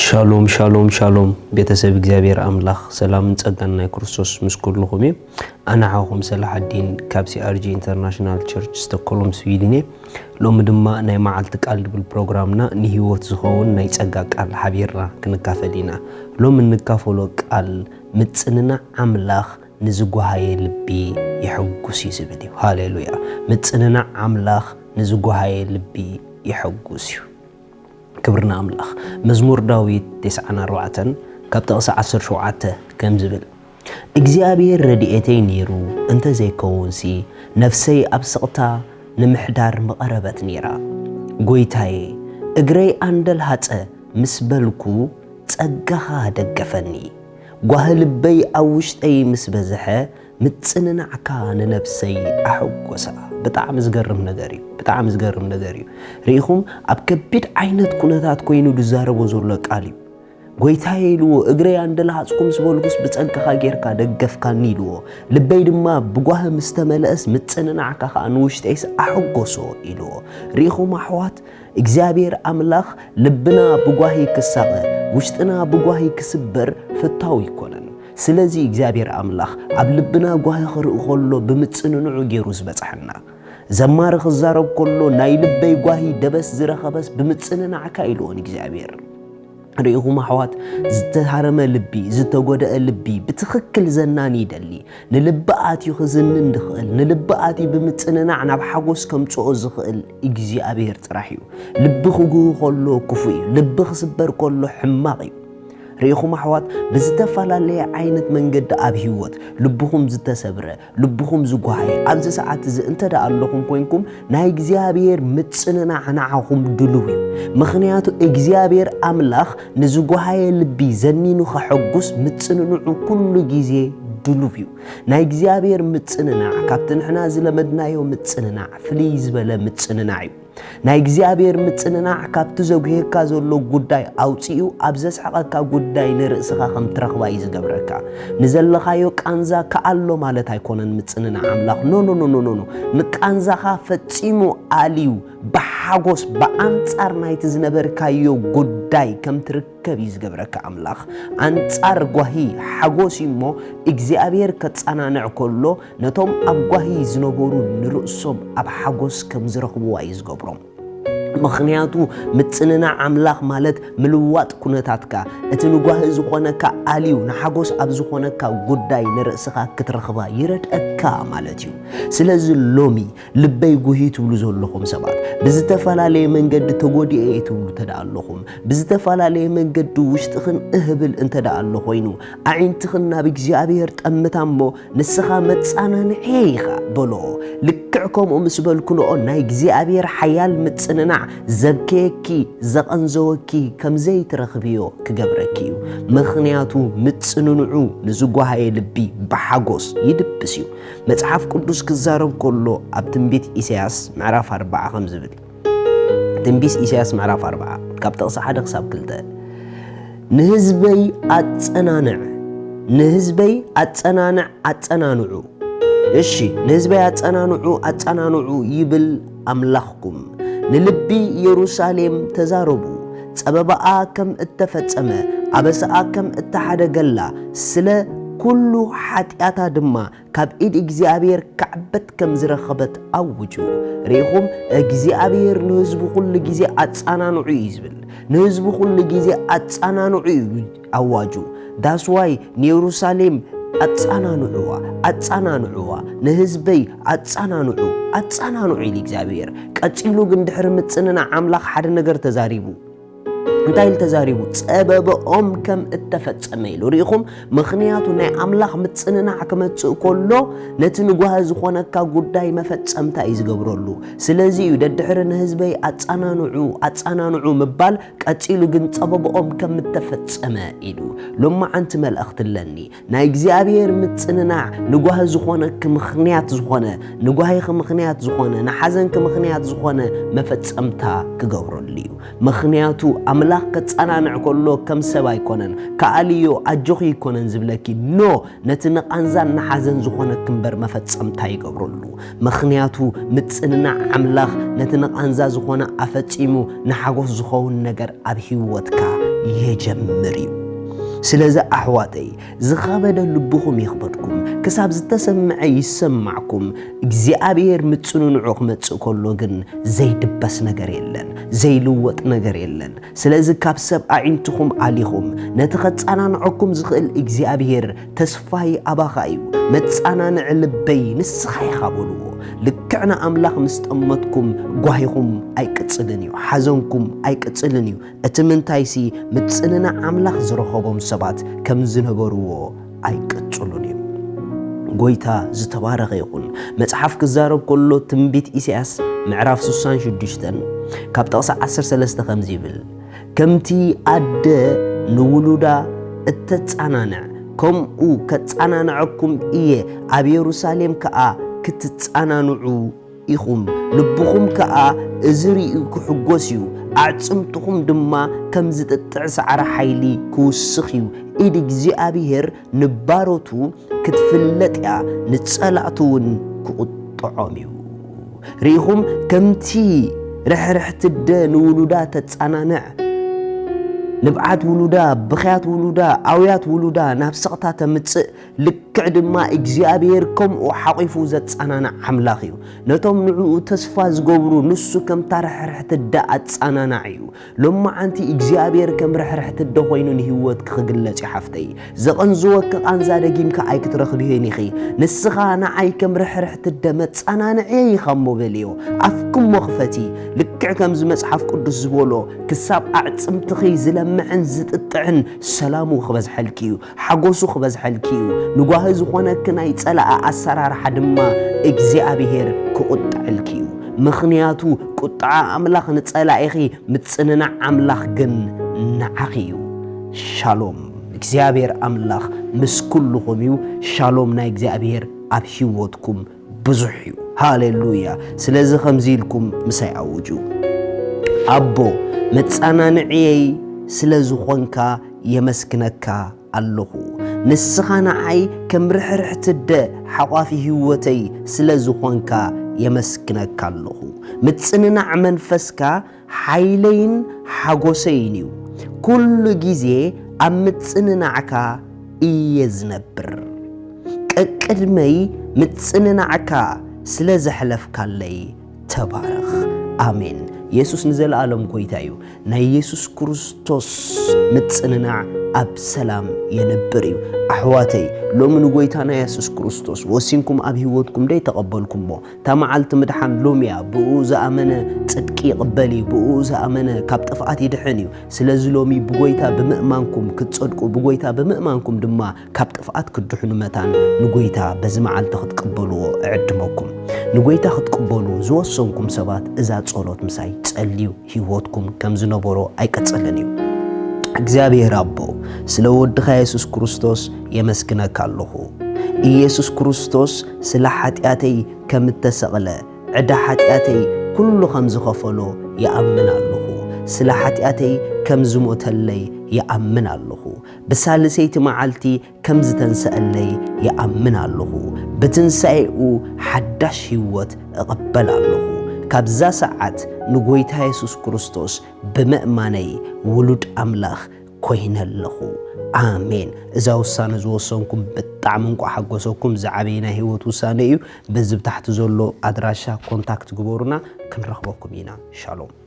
ሻሎም ሻሎም ሻሎም፣ ቤተሰብ እግዚኣብሔር ኣምላኽ ሰላምን ጸጋን ናይ ክርስቶስ ምስ ኩልኹም እዩ። ኣነ ሓውኹም ሰላሓዲን ካብ ሲኣርጂ ኢንተርናሽናል ቸርች ስቶክሆልም ስዊድን እየ። ሎሚ ድማ ናይ መዓልቲ ቃል ድብል ፕሮግራምና ንህይወት ዝኸውን ናይ ጸጋ ቃል ሓቢርና ክንካፈል ኢና። ሎሚ እንካፈሎ ቃል ምጽንናዕ ኣምላኽ ንዝጓሃየ ልቢ የሐጉስ እዩ ዝብል እዩ። ሃሌሉያ! ምጽንናዕ ኣምላኽ ንዝጓሃየ ልቢ የሐጉስ እዩ። ክብርና ኣምላኽ። መዝሙር ዳዊት ተስዓን ኣርባዕተን ካብ ጥቕሲ ዓሰርተ ሸውዓተ ከም ዝብል፣ እግዚኣብሔር ረድኤተይ ነይሩ እንተ ዘይከውንሲ፣ ነፍሰይ ኣብ ስቕታ ንምሕዳር ምቐረበት ነይራ። ጐይታየ፣ እግረይ ኣንደልሃጸ ምስ በልኩ፣ ጸጋኻ ደገፈኒ። ጓሂ ልበይ ኣብ ውሽጠይ ምስ በዝሐ፣ ምጽንናዕካ ንነብሰይ ኣሐጎሳ። ብጣዕሚ ዝገርም ነገር እዩ። ብጣዕሚ ዝገርም ነገር እዩ። ርኢኹም፣ ኣብ ከቢድ ዓይነት ኩነታት ኮይኑ ዝዛረቦ ዘሎ ቃል እዩ። ጐይታየ ኢልዎ፣ እግረይ ኣንደላሃጽኩ ምስ በልኩስ ብጸጋኻ ጌርካ ደገፍካኒ ኢልዎ። ልበይ ድማ ብጓሂ ምስ ተመልአስ ምጽንናዕካ ኸኣ ንውሽጠይስ ኣሐጎሶ ኢልዎ። ርኢኹም ኣሕዋት፣ እግዚኣብሔር ኣምላኽ ልብና ብጓሂ ክሳቐ፣ ውሽጥና ብጓሂ ክስበር ፍታው ኣይኮነን። ስለዚ እግዚኣብሔር ኣምላኽ ኣብ ልብና ጓሂ ክርኢ ኸሎ ብምጽንንዑ ገይሩ ዝበጽሐና። ዘማሪ ክዛረብ ከሎ ናይ ልበይ ጓሂ ደበስ ዝረኸበስ ብምጽንናዕካ ኢልዎ ንእግዚኣብሔር። ርኢኹም ኣሕዋት፣ ዝተሃረመ ልቢ፣ ዝተጎደአ ልቢ ብትኽክል ዘናኒ ይደሊ። ንልቢ ኣትዩ ክዝንን ዝኽእል፣ ንልቢ ኣትዩ ብምጽንናዕ ናብ ሓጎስ ከምጽኦ ዝኽእል እግዚኣብሔር ጥራሕ እዩ። ልቢ ክጉህ ከሎ ክፉእ እዩ። ልቢ ክስበር ከሎ ሕማቕ እዩ። ርኢኹም ኣሕዋት፣ ብዝተፈላለየ ዓይነት መንገዲ ኣብ ህይወት ልብኹም ዝተሰብረ፣ ልብኹም ዝጓሃየ ኣብዚ ሰዓት እዚ እንተ ደኣ ኣለኹም ኮይንኩም፣ ናይ እግዚኣብሔር ምጽንናዕ ንዓኹም ድሉው እዩ። ምኽንያቱ እግዚኣብሔር ኣምላኽ ንዝጓሃየ ልቢ ዘኒኑ ከሐጉስ ምጽንንዑ ኩሉ ግዜ ድሉው እዩ። ናይ እግዚኣብሔር ምጽንናዕ ካብቲ ንሕና ዝለመድናዮ ምጽንናዕ ፍልይ ዝበለ ምጽንናዕ እዩ። ናይ እግዚኣብሔር ምጽንናዕ ካብቲ ዘጉህየካ ዘሎ ጉዳይ ኣውጺኡ ኣብ ዘስሕቐካ ጉዳይ ንርእስኻ ከም ትረኽባ እዩ ዝገብረካ። ንዘለኻዮ ቃንዛ ከኣሎ ማለት ኣይኮነን ምጽንናዕ ኣምላኽ። ኖ፣ ኖ፣ ኖ፣ ኖ፣ ኖ፣ ኖ። ንቃንዛኻ ፈጺሙ ኣልዩ ብሓጎስ ብኣንጻር ናይቲ ዝነበርካዮ ጉዳይ ከም ትርከብ እዩ ዝገብረካ ኣምላኽ። ኣንጻር ጓሂ ሓጎስ እዩ እሞ እግዚኣብሔር ከጸናንዕ ከሎ ነቶም ኣብ ጓሂ ዝነበሩ ንርእሶም ኣብ ሓጎስ ከም ዝረኽብዋ እዩ ዝገብሮም። ምኽንያቱ ምጽንናዕ ኣምላኽ ማለት ምልዋጥ ኩነታትካ፣ እቲ ንጓሂ ዝኾነካ ኣልዩ ንሓጎስ ኣብ ዝኾነካ ጉዳይ ንርእስኻ ክትረኽባ ይረድኣካ ማለት እዩ። ስለዚ ሎሚ ልበይ ጉሂ ትብሉ ዘለኹም ሰባት፣ ብዝተፈላለየ መንገዲ ተጎዲኤ እየ ትብሉ እንተ ደኣ ኣለኹም፣ ብዝተፈላለየ መንገዲ ውሽጥኽን እህብል እንተ ደኣ ኣሎ ኮይኑ፣ ኣዒንትኽን ናብ እግዚኣብሔር ጠምታ እሞ ንስኻ መጻናንዕየ ኢኻ በልኦ። ልክዕ ከምኡ ምስ በልክንኦ ናይ እግዚኣብሔር ሓያል ምጽንናዕ ዘብከየኪ፣ ዘቐንዘወኪ ከም ዘይትረኽብዮ ክገብረኪ እዩ። ምኽንያቱ ምጽንንዑ ንዝጓሃየ ልቢ ብሓጎስ ይድብስ እዩ። መጽሓፍ ቅዱስ ክዛረብ ከሎ ኣብ ትንቢት ኢሳያስ ምዕራፍ ኣርብዓ ከም ዝብል፣ ትንቢት ኢሳያስ ምዕራፍ ኣርብዓ ካብ ጥቕሲ ሓደ ክሳብ ክልተ፣ "ንህዝበይ ኣጸናንዕ፣ ንህዝበይ ኣጸናንዕ፣ ኣጸናንዑ። እሺ፣ ንህዝበይ ኣጸናንዑ፣ ኣጸናንዑ ይብል ኣምላኽኩም። ንልቢ የሩሳሌም ተዛረቡ፣ ጸበባኣ ከም እተፈጸመ፣ ኣበሳኣ ከም እተሓደገላ፣ ስለ ኩሉ ሓጢኣታ ድማ ካብ ኢድ እግዚኣብሔር ካዕበት ከም ዝረኸበት ኣውጁ። ርኢኹም፣ እግዚኣብሔር ንህዝቡ ኩሉ ግዜ ኣጻናንዑ እዩ ዝብል። ንህዝቡ ኩሉ ግዜ ኣጻናንዑ እዩ ኣዋጁ። ዳስዋይ ንየሩሳሌም ኣጻናንዑዋ፣ ኣጻናንዑዋ፣ ንህዝበይ ኣጻናንዑ፣ ኣጻናንዑ ኢሉ እግዚኣብሔር። ቀጺሉ ግን ድሕሪ ምጽንናዕ ኣምላኽ ሓደ ነገር ተዛሪቡ። እንታይ ኢሉ ተዛሪቡ? "ጸበባኦም ከም እተፈጸመ" ኢሉ። ርኢኹም? ምኽንያቱ ናይ ኣምላኽ ምጽንናዕ ክመጽእ ከሎ ነቲ ንጓሂ ዝኾነካ ጉዳይ መፈጸምታ እዩ ዝገብረሉ። ስለዚ እዩ ደድሕሪ ንህዝበይ ኣጻናንዑ፣ ኣጻናንዑ ምባል ቀጺሉ ግን ጸበባኦም ከም እተፈጸመ ኢሉ። ሎማዓንቲ መልእኽቲ ኣለኒ። ናይ እግዚኣብሔር ምጽንናዕ ንጓሂ ዝኾነኪ ምኽንያት ዝኾነ፣ ንጓሂኺ ምኽንያት ዝኾነ፣ ንሓዘንኪ ምኽንያት ዝኾነ መፈጸምታ ክገብረሉ እዩ። ምኽንያቱ ኣምላኽ ከጸናንዕ ከሎ ከም ሰብ ኣይኮነን፣ ከኣልዮ ኣጆኺ ኣይኮነን ዝብለኪ። ኖ፣ ነቲ ንቓንዛን ንሓዘን ዝኾነኪ እምበር መፈጸምታ ይገብረሉ። ምኽንያቱ ምጽንናዕ ኣምላኽ ነቲ ንቓንዛ ዝኾነ ኣፈጺሙ ንሓጎስ ዝኸውን ነገር ኣብ ህይወትካ የጀምር እዩ። ስለዚ ኣሕዋተይ፣ ዝኸበደ ልብኹም ይኽበድኩም፣ ክሳብ ዝተሰምዐ ይሰማዕኩም። እግዚኣብሔር ምጽንንዑ ክመጽእ ከሎ ግን ዘይድበስ ነገር የለን፣ ዘይልወጥ ነገር የለን። ስለዚ ካብ ሰብ ኣዒንትኹም ኣሊኹም፣ ነቲ ከጻናንዐኩም ዝኽእል እግዚኣብሔር፣ "ተስፋይ ኣባኻ እዩ፣ መጻናንዒ ልበይ ንስኻ ኢኻ" በልዎ። ልክዕ ንኣምላኽ ምስ ጠመትኩም፣ ጓሂኹም ኣይቅጽልን እዩ፣ ሓዘንኩም ኣይቅጽልን እዩ። እቲ ምንታይሲ፣ ምጽንናዕ ኣምላኽ ዝረኸቦም ሰባት ከም ዝነበርዎ ኣይቅጽሉን እዮም። ጎይታ ዝተባረኸ ይኹን። መጽሓፍ ክዛረብ ከሎ፣ ትንቢት ኢሳያስ ምዕራፍ ስሳን ሽዱሽተን ካብ ጥቕሲ ዓሰርተ ሰለስተ ከምዚ ይብል፣ "ከምቲ ኣደ ንውሉዳ እተጻናንዕ፣ ከምኡ ከጻናንዐኩም እየ፣ ኣብ የሩሳሌም ከኣ ክትጻናንዑ ኢኹም። ልብኹም ከኣ እዚ ርእዩ ክሕጎስ እዩ፣ ኣዕጽምትኹም ድማ ከም ዝጥጥዕ ሳዕሪ ሓይሊ ክውስኽ እዩ። ኢድ እግዚኣብሔር ንባሮቱ ክትፍለጥ እያ፣ ንጸላእቱ እውን ክቕጥዖም እዩ።" ርኢኹም፣ ከምቲ ርሕርሕቲ ኣደ ንውሉዳ ተጻናንዕ፣ ንብዓት ውሉዳ፣ ብኽያት ውሉዳ፣ ኣውያት ውሉዳ ናብ ስቕታ ተምጽእ፣ ልክዕ ድማ እግዚኣብሔር ከምኡ ሓቒፉ ዘጸናንዕ ኣምላኽ እዩ። ነቶም ንዕኡ ተስፋ ዝገብሩ ንሱ ከምታ ርሕርሕቲ ኣደ ኣጸናናዒ እዩ። ሎማዓንቲ እግዚኣብሔር ከም ርሕርሕቲ ኣደ ኮይኑ ንህይወትኪ ክግለጽ እዩ ሓፍተይ። ዘቐንዝወኪ ቃንዛ ደጊምኪ ኣይክትረኽብዮን ኢኺ። ንስኻ ንዓይ ከም ርሕርሕቲ ኣደ መጸናንዕየይ ኢኻ እሞ በልዮ። ኣፍኪ እሞ ክፈቲ። ልክዕ ከምዚ መጽሓፍ ቅዱስ ዝበሎ፣ ክሳብ ኣዕጽምትኺ ዝለምዕን ዝጥጥዕን ሰላሙ ክበዝሐልኪ እዩ። ሓጎሱ ክበዝሐልኪ እዩ። ንጓሂ ዝኾነኪ ናይ ጸላኢ ኣሰራርሓ ድማ እግዚኣብሔር ክቑጥዐልኪ እዩ። ምኽንያቱ ቁጥዓ ኣምላኽ ንጸላኢኺ፣ ምጽንናዕ ኣምላኽ ግን ንዓኺ እዩ። ሻሎም። እግዚኣብሔር ኣምላኽ ምስ ኩልኹም እዩ። ሻሎም ናይ እግዚኣብሔር ኣብ ህይወትኩም ብዙሕ እዩ። ሃሌሉያ። ስለዚ ከምዚ ኢልኩም ምሳይ ኣውጁ፣ "ኣቦ፣ መጸናንዕየይ ስለ ዝኾንካ የመስግነካ ኣለኹ። ንስኻ ንዓይ ከም ርሕርሕቲ ኣደ ሓቋፊ ህይወተይ ስለ ዝኾንካ የመስግነካ ኣለኹ። ምጽንናዕ መንፈስካ ሓይለይን ሓጎሰይን እዩ። ኩሉ ግዜ ኣብ ምጽንናዕካ እየ ዝነብር። ቀቅድመይ ምጽንናዕካ ስለ ዘሕለፍካለይ ተባረኽ። ኣሜን።" የሱስ ንዘለኣለም ጎይታ እዩ። ናይ የሱስ ክርስቶስ ምጽንናዕ ኣብ ሰላም የንብር እዩ። ኣሕዋተይ፣ ሎሚ ንጎይታና የሱስ ክርስቶስ ወሲንኩም ኣብ ህይወትኩም ደይ ተቐበልኩሞ፣ እታ መዓልቲ ምድሓን ሎሚ እያ። ብኡ ዝኣመነ ጽድቂ ይቕበል እዩ፣ ብኡ ዝኣመነ ካብ ጥፍኣት ይድሕን እዩ። ስለዚ ሎሚ ብጎይታ ብምእማንኩም ክትጸድቁ፣ ብጎይታ ብምእማንኩም ድማ ካብ ጥፍኣት ክትድሕኑ መታን ንጎይታ በዚ መዓልቲ ክትቅበልዎ እዕድመኩም። ንጎይታ ክትቅበሉ ዝወሰንኩም ሰባት እዛ ጸሎት ምሳይ ጸልዩ። ህይወትኩም ከም ዝነበሮ ኣይቅጽልን እዩ። እግዚኣብሔር ኣቦ፣ ስለ ወድኻ የሱስ ክርስቶስ የመስግነካ ኣለኹ። ኢየሱስ ክርስቶስ ስለ ሓጢኣተይ ከም እተሰቕለ፣ ዕዳ ሓጢኣተይ ኩሉ ከም ዝኸፈሎ ይኣምን ኣለኹ። ስለ ሓጢኣተይ ከም ዝሞተለይ ይኣምን ኣለኹ። ብሳልሰይቲ መዓልቲ ከም ዝተንሰኣለይ ይኣምን ኣለኹ። ብትንሳኤኡ ሓዳሽ ህይወት እቕበል ኣለኹ። ካብዛ ሰዓት ንጎይታ የሱስ ክርስቶስ ብምእማነይ ውሉድ ኣምላኽ ኮይነ ኣለኹ። ኣሜን። እዛ ውሳነ ዝወሰንኩም ብጣዕሚ እንቋዕ ሓጎሰኩም። ዝዓበየ ናይ ህይወት ውሳነ እዩ። በዚ ብታሕቲ ዘሎ ኣድራሻ ኮንታክት ግበሩና፣ ክንረኽበኩም ኢና። ሻሎም።